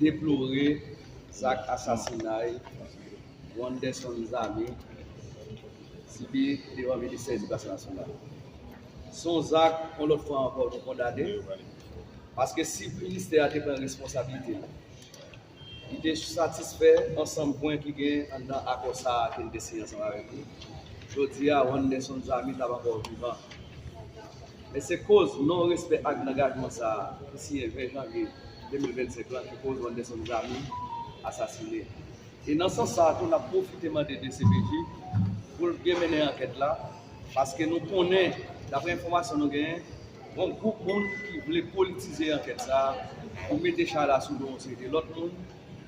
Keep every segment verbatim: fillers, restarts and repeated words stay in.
deplore zak asasinay Wanderson Zamy sibi devan Ministè Edikasyon Nasyonal. Se yon zak, yon lòt fwa ankò, nou kondane, paske si ministè a te pran responsablite l, li te satisfè ansanm pwen ki gen anndan akò sa a ke n te siyen ansanm avèk li, jodi a, Wanderson Zamy t ap ankò vivan. Men se koz non respè ak angajman sa a ki siyen ven janvye de mil vennsenk lan ki koz Wanderson Zamy asasine. E nan sans sa a tou, n ap pwofite mande D C P J pou l byen mennen ankèt la, paske nou konnen, daprè enfòmasyon nou genyen, gen yon gwoup moun ki vle politize ankèt sa a pou mete chay la sou do yon seri de lòt moun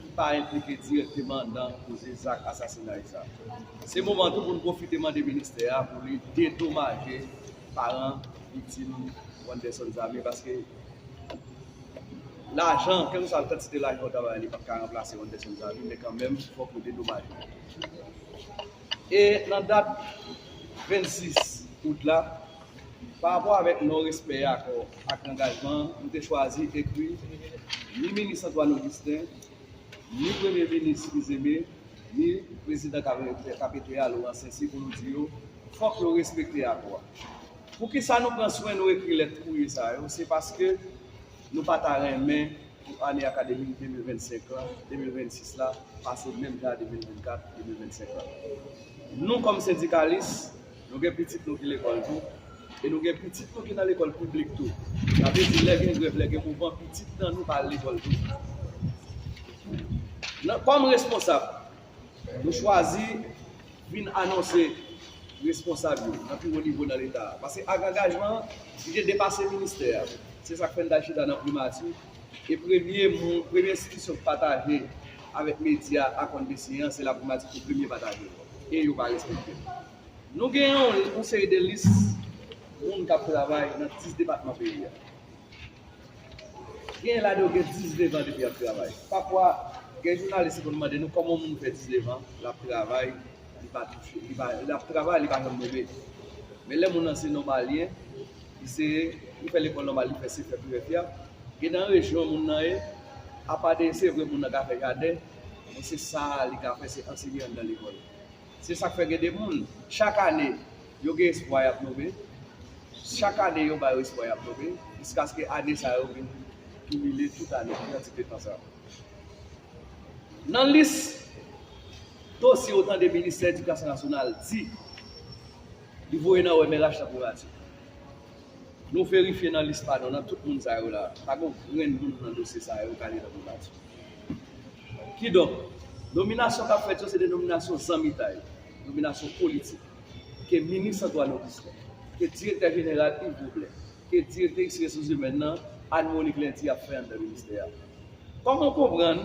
ki pa enplike dirèkteman nan koze zak asasinay sa. Se moman tou pou n pwofite mande ministè a pou li dedomaje paran viktim Wanderson Zamy, paske lajan, kèlkeswa kantite lajan yo ta bay li, p ap ka ranplase Wanderson Zamy, men kanmenm, fòk yo dedomaje. E nan dat vennsis out la, pa rapò avèk non respè akò ak angajman, nou te chwazi ekri ni minis Antoine Augustin, ni premye minis Fils-Aimé, ni prezidan K P T a, Laurent Saint-Cyr, pou nou di yo, fòk yo respekte akò a. Poukisa nou pran swen nou ekri lèt kourye sa yo? Se paske nou pa ta renmen pou ane akademik de mil vennsenk lan, de mil vennsis la, pase menm jan a de mil vennkat, de mil vennsenk lan. Nou, kòm sendikalis, nou gen pitit nou ki lekòl tou, e nou gen pitit nou ki nan lekòl piblik tou. Sa vle di, lè gen grèv, lè gen mouvman, pitit nan nou pa al lekòl tou. Nan, kòm responsab, nou chwazi vin anonse responsab yo nan pi wo nivo nan Leta a. Paske ak angajman, li te depase ministè a. Se sa k fè n t al chita nan primati. E premye moun, premye enstitisyon k pataje avèk medya akò n te siyen an, se laprimati ki premye pataje l. E yo pa respekte l. Nou gen yon, yon seri de lis moun k ap travay nan dis depatman peyi a. Gen ladan yo gen diznèf an depi y ap travay. Pafwa, gen jounalis ki konn mande nou kòman yon moun fè diznèf an, l ap travay, li pa touche, li pa, l ap travay, li pa janm nonmen. Men lè moun nan se nòmalyen, li se, li fè lekòl nòmal, li fè CFEP, UFIA, gen nan rejyon moun nan ye, apa de se vre moun nan ka fè jaden, men se sa li ka fè, se ansenye anndan lekòl. Se sa k fè gen de moun, chak ane, yo gen espwa y ap nonmen. Chak ane, yo ba yo espwa y ap nonmen, jiskaske ane sa yo vin kimile tout ane, kantite tan sa. Nan lis dosye w tande Ministè Edikasyon Nasyonal di li voye nan O M R H nan primati. Nou verifye nan lis pa nou, nan tout moun sa yo la, pa gen yon grenn moun nan dosye sa yo k ale nan primati. Kidonk, nominasyon k ap fèt yo se de nominasyon zanmitay, nominasyon politik, ke minis Antoine Augustin, ke direktè jeneral Yves Beaublet, ke direktris resous imèn nan Anne Monique Lenty ap fè anndan ministè a. Kòman w konprann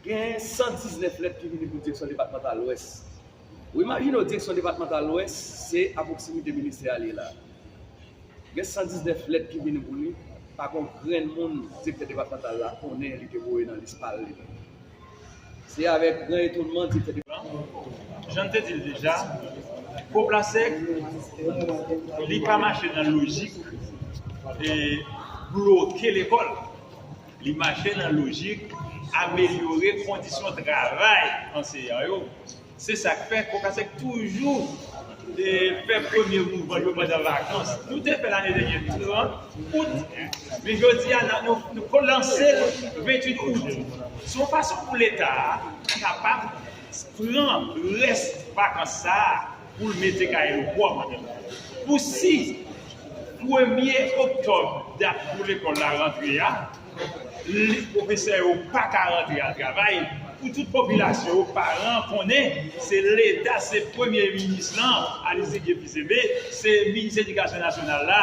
gen san diznèf lèt ki vini pou direksyon depatmantal Lwès? Ou imajine w direksyon depatmantal Lwès, se a pwoksimite ministè a li ye la. Gen san diznèf lèt ki vini pou li, pa gen yon grenn moun direktè depatmantal la konnen li te voye nan lis pa l li menm. Se avèk gran etonnman direktè depatmantal. Jan n te di l deja, Poplasec, li pa mache nan lojik e bloke lekòl. Li mache nan lojik amelyore kondisyon travay anseyan yo. Se sa k fè Kokasèk toujou, e, fè premye mouvman yo pandan vakans. Nou te fè lane dènye trant out, men jodi a, n a, nou, nou lanse l venntuit out. Se yon fason pou Leta a kapab pran rès vakans sa a pou l mete kay li pwòp. Pou si premye oktòb, dat pou lekòl la rantre a, li, pwofesè yo pa ka rantre al travay, pou tout popilasyon yo, paran konnen se Leta, se premye minis lan, Alizé Dieu Fils-Aimé, se minis edikasyon nasyonal la,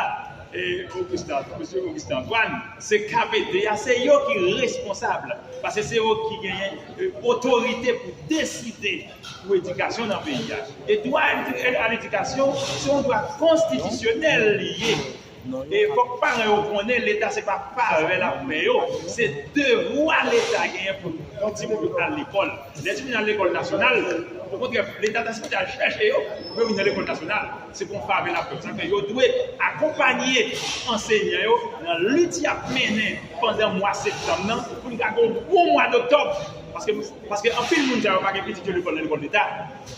e, Augustin, mesye Augustin Antoine, se K P T a, se yo ki responsab. Paske se yo ki genyen, e, otorite pou deside pou edikasyon nan peyi a. E dwa a ledikasyon se yon dwa konstitisyonèl li ye. E fòk paran yo konnen Leta se pa favè l ap fè yo, se devwa Leta genyen pou, pou timoun yo al lekòl. Lè timoun al lekòl nasyonal, okontrè, Leta ta sipoze al chèche yo pou yo vin nan lekòl nasyonal. Se pa yon favè l ap fè yo. Sa fè yo dwe akonpanye ansenyan yo nan lit y ap mennen pandan mwa septanm nan pou n ka gen yon bon mwa doktòb. Paske, paske anpil moun sa yo pa gen pitit yo lekòl nan lekòl Leta.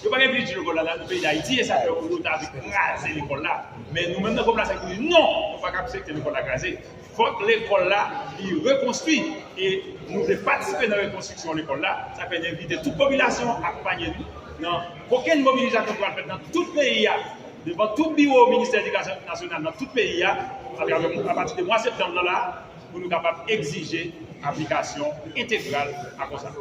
Yo pa gen pitit yo lekòl la nan peyi Dayiti, e sa fè yo ta vle kraze lekòl la. Men nou menm nan Komitas nou di non, nou pa ka aksepte lekòl la kraze. Fòk lekòl la li rekonstwi e nou vle patisipe nan rekonstriksyon lekòl la. Sa fè n envite tout popilasyon an akonpanye nou nan kokenn mobilizasyon ki pral fèt nan tout peyi a, devan tout biwo Ministè Edikasyon Nasyonal nan tout peyi a, atravè, apati de mwa septanm nan la, pou nou kapab egzije aplikasyon entegral akò sa.